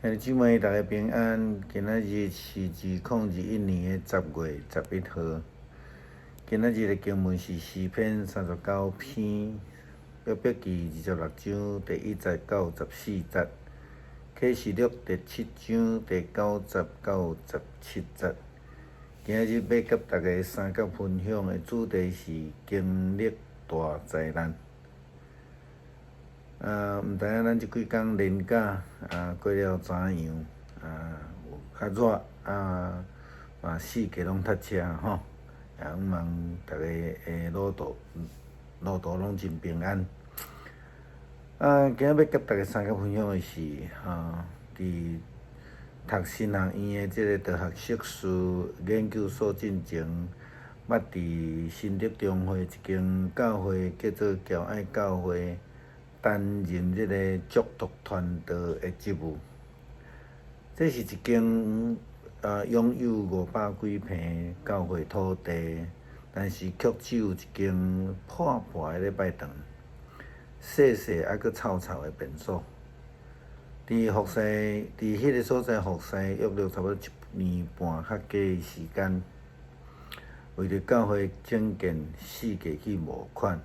兄弟姊妹，大家平安。今仔日是2021年的10月11號。今仔日的經文是詩篇39篇，約伯記26章第1節到14節，啟示錄第七章第9節到17節。今仔日欲佮大家相佮分享的主題是經歷大災難。啊，毋知影咱這幾工連假啊過了怎樣？啊，有較熱啊，嘛四界攏塞車吼。也向望逐家的路途攏真平安。啊，今仔欲佮大家相佮分享的是，佇讀神學院的這個道學碩士研究所進前，捌佇新竹中會一間教會叫做僑愛教會，擔任這個囑託傳道的職務。這是一間擁有500幾坪教會土地，但是卻只有一間破破的禮拜堂，細細猶閣臭臭的便所。佇彼個所在服侍約略差不多一年半較加的時間，為著教會整建四界去募款。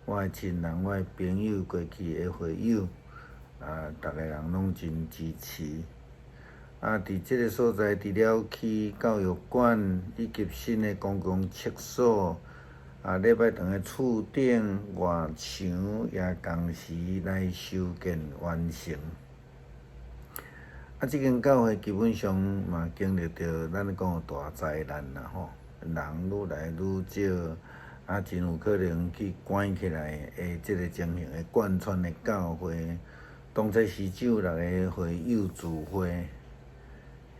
我的親人、我的朋友、過去的會友，啊，逐个人攏真支持。啊，佇這个所在，除了起教育館以及新的公共廁所，啊，禮拜堂的厝頂外牆也同時來修建完成。啊，這間教會基本上嘛經歷著咱講的大災難啦吼，人愈來愈少。啊，真有可能去關起來的這个情形會貫穿的教會，當初時只有六个會友聚會，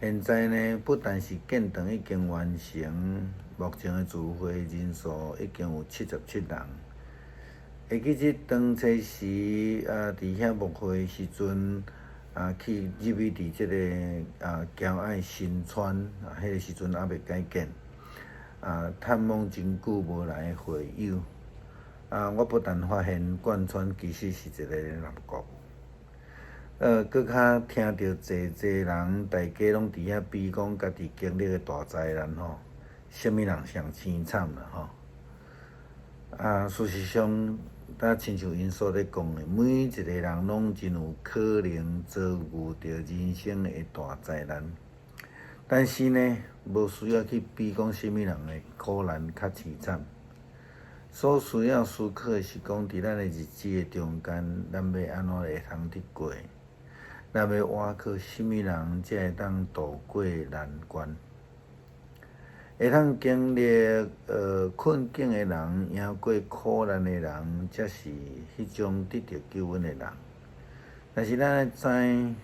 現在呢，不但是建堂已經完成，目前的聚會人數已經有77人。會記得當初時啊，佇遐牧會時陣啊，去入去佇這个啊僑愛新村啊，彼个時陣猶未改建。啊，探訪真久無來的會友，啊，我不但發現貫穿其實是一個南國，閣較聽著濟濟人，大家攏佇遐比講家己經歷的大災難吼，啥物人上凄慘啦吼。啊，事實上，若親像𪜶所咧講的，每一個人攏真有可能遭遇著人生的大災難。但是呢，無需要去比講啥物人的苦難較凄慘。所需要思考的是講，佇咱的日子的中間，咱欲按怎會通得過？咱欲倚靠啥物人才會當渡過難關？會通經歷困境的人，贏過苦難的人，才是彼種得著救恩的人。但是咱愛知，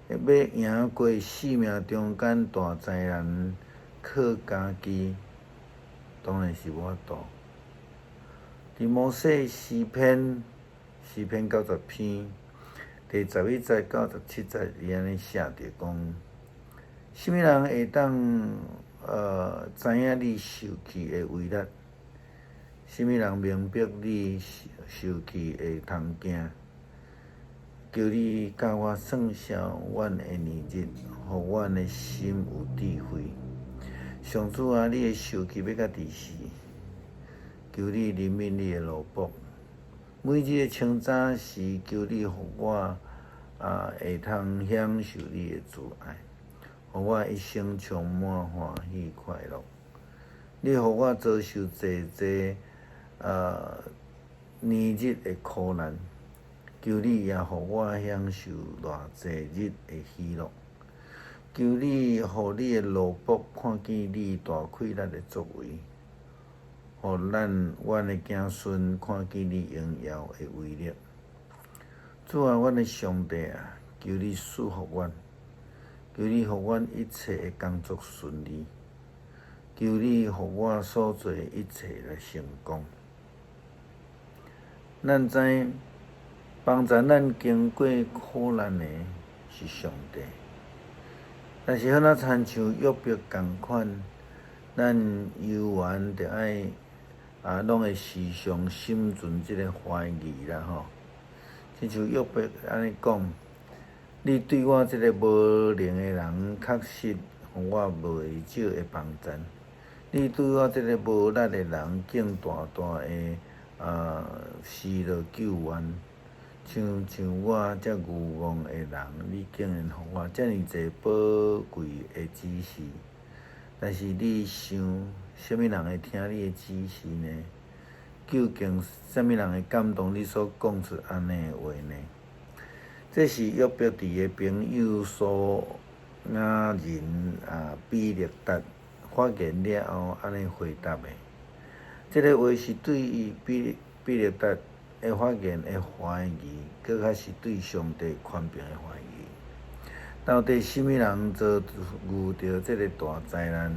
欲贏過生命中間大災難，靠家己當然是無法度。佇摩西詩篇90篇第11節到17節，伊按呢寫著講：啥物人會當知影你受氣的威力？啥物人明白你受氣的通行？求你教我算數阮的年日，予阮的心有智慧。上主啊，你的受氣欲到佇時？求你憐憫你的奴僕。每日的清早時，求你予我啊會通享受你的慈愛，予我一生充滿歡喜快樂。你予我遭受濟濟年日的苦難。求你也予我享受偌濟日的喜樂。求你予你的奴僕看見你大氣力的作為，予咱阮的子孫看見你榮耀的威力。主啊，阮的上帝啊，求你賜福阮，求你予阮一切的工作順利，求你予我所做的一切來成功。咱知幫助咱經過苦難的是上帝，但是好若親像約伯仝款，咱猶原著愛啊，攏會時常心存這个懷疑啦吼。親像約伯按呢講：你對我這个無能的人，確實予我袂少的幫贊。你對我這个無力的人，竟大大的施落救援。像我這愚戇的人，你竟然予我遮爾濟寶貴的指示。但是你想，啥物人會聽你的指示呢？究竟啥物人會感動你所講出按呢的話呢？這是約伯佇伊的朋友蘇雅人比勒達發言了後，按呢回答的。這个話是對伊比勒達的發言的懷疑，閣較是對上帝權柄的懷疑。到底啥物人遭遇著這个大災難？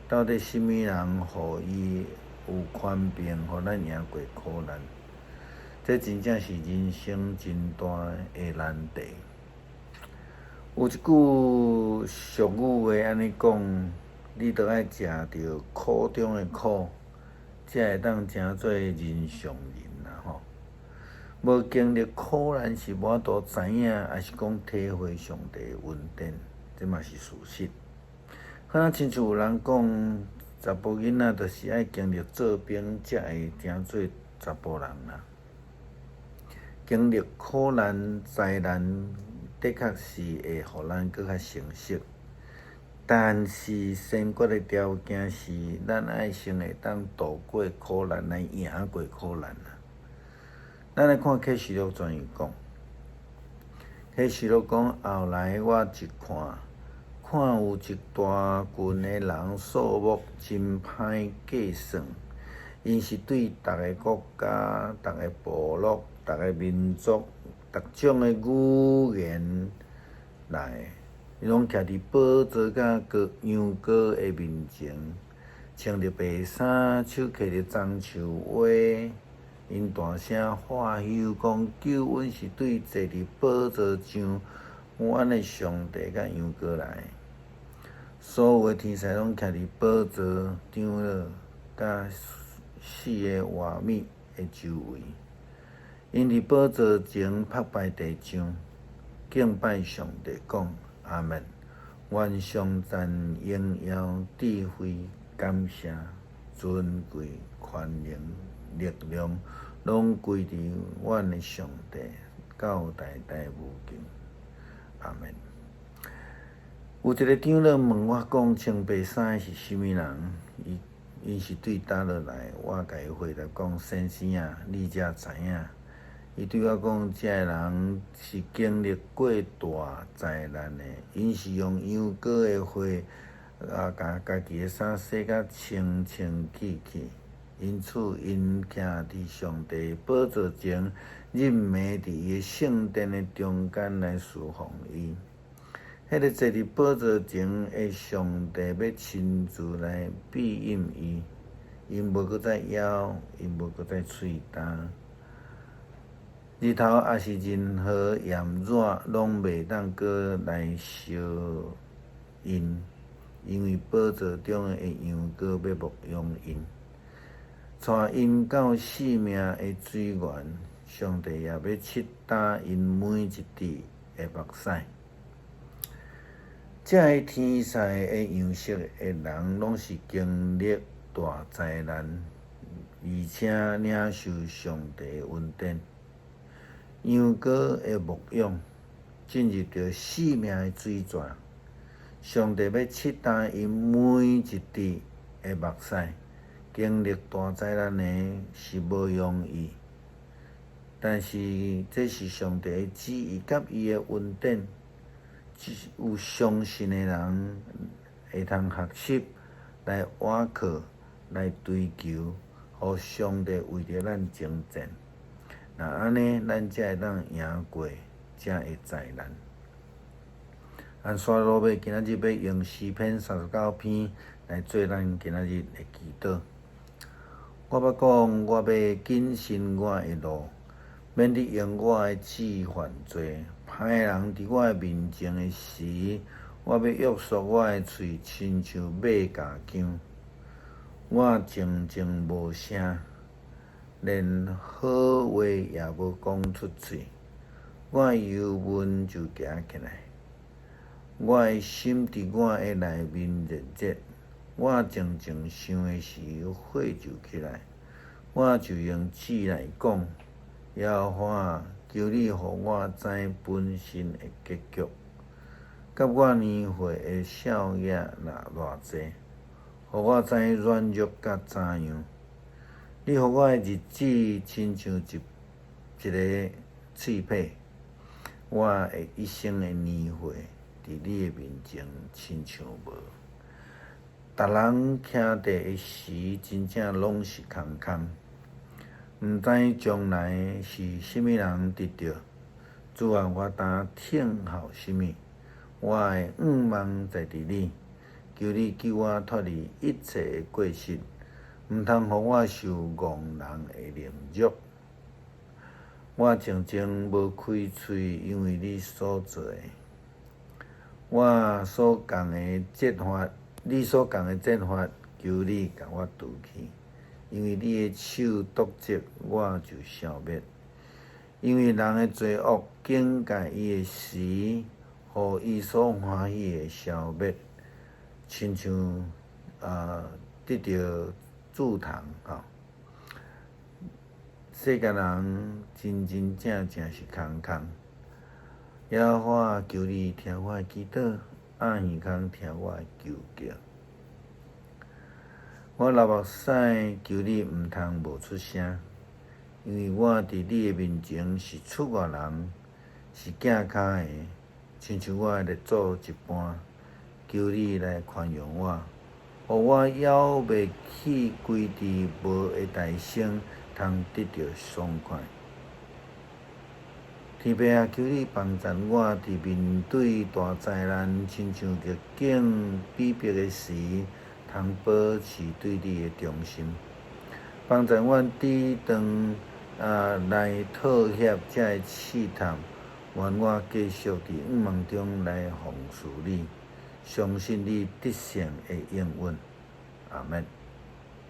到底啥物人予伊有權柄，予咱贏過苦難？這真正是人生真大的難題。有一句俗語話按呢講：你著愛食著苦中的苦，才會當成做人上人啦吼。無經歷苦難是無法度知影，抑是講體會上帝的恩典，這嘛是事實。好若親像有人講，查埔囡仔就是愛經歷做兵，才會成做查埔人啦。經歷苦難、災難，的確是會予咱閣較成熟。但是先決的條件是，咱愛先會當渡過苦難，來贏過苦難啊！咱來看啟示錄怎樣講。啟示錄講，後來我一看，看有一大群的人，數目真歹計算，𪜶是對逐个國家、逐个部落、逐个民族、逐種的語言來的，𪜶攏徛佇寶座佮羊羔的面前，穿著白衫，手提著棕樹葉，𪜶大聲喝呼講：救恩是對坐佇寶座上，阮的上帝佮羊羔來的。所有的天使攏徛佇寶座、長老佮四个活物的周圍。𪜶佇寶座前拍敗地上，敬拜上帝，講：阿們！願頌讚、榮耀、智慧、感謝、尊貴、權能、力量，攏歸佇阮的上帝，到代代無窮。阿們。有一个長老問我講：穿白衫的是啥物人？伊𪜶是對佗落來？我共伊回答講：先生啊，你才知影。伊對我講：這个人是經歷過大災難的，𪜶是用羊羔的血共家己的衫洗甲清清氣氣。因此，𪜶徛佇上帝寶座前，日暝佇伊的聖殿的中間來事奉伊。彼个坐佇寶座前的上帝欲親自來庇蔭伊，𪜶無閣再枵，𪜶無閣再喙焦。日頭抑是任何炎熱，攏袂當閣來燒𪜶，因為寶座中的羊羔欲牧養𪜶，帶𪜶到生命的水源。上帝也欲拭乾𪜶每一滴的目屎。這个天使的樣式的人，攏是經歷大災難，而且領受上帝的恩典。羊羔的牧養，進入著生命的水泉。上帝欲拭乾𪜶每一滴的目屎。經歷大災難的是無容易，但是這是上帝的旨意佮伊的恩典。只有相信的人會通學習來倚靠、來追求，予上帝為著咱征戰。若按呢，咱才會當贏過這个災難。咱煞落尾今仔日欲用詩篇39篇來做咱今仔日的祈禱。我捌講，我欲謹慎我的路，免得用我的智犯罪。歹人佇我的面前的時，我欲約束我的喙，親像馬鉸鉗。我靜靜無聲，連好話也無講出喙。我的憂悶就行起來。我的心佇我的內面熱熱，我靜靜想的時，火就起來。我就用舌來講，耶和華，求你予我知本身的結局，佮我年歲的數額若偌濟，予我知軟弱佮怎樣。你予我的日子親像一一个碎片，我的一生的年歲佇你的面前親像無。逐人徛佇的時，真正攏是空空，毋知將來是啥物人得著。主啊，我當等候啥物？我的向望在佇你，求你救我脫離一切的過失，毋通予我受戇人的凌辱。我靜靜無開喙，因為你所做的，我所共的責罰，你所降的責罰，求你共我除去，因為你的手篤責，我就消滅。因為人的罪惡警戒伊的時，予伊所歡喜的消滅，親像得著注蟲吼。世間人真真正正是空空。耶和華，求你聽我的祈禱，掩耳孔聽我的求叫。我流目屎，求你毋通無出聲，因為我佇你的面前是出外人，是寄跤的，親像我的列祖一般。求你來寬容我，予我猶未去歸佇無的大星，通得著爽快。天父啊，求你幫贊我佇面對大災難，親像逆境逼迫的時，通保持對你的忠心。幫贊阮抵擋來妥協這个試探，願我繼續佇向望中來服侍你，相信你得勝的應允。阿們。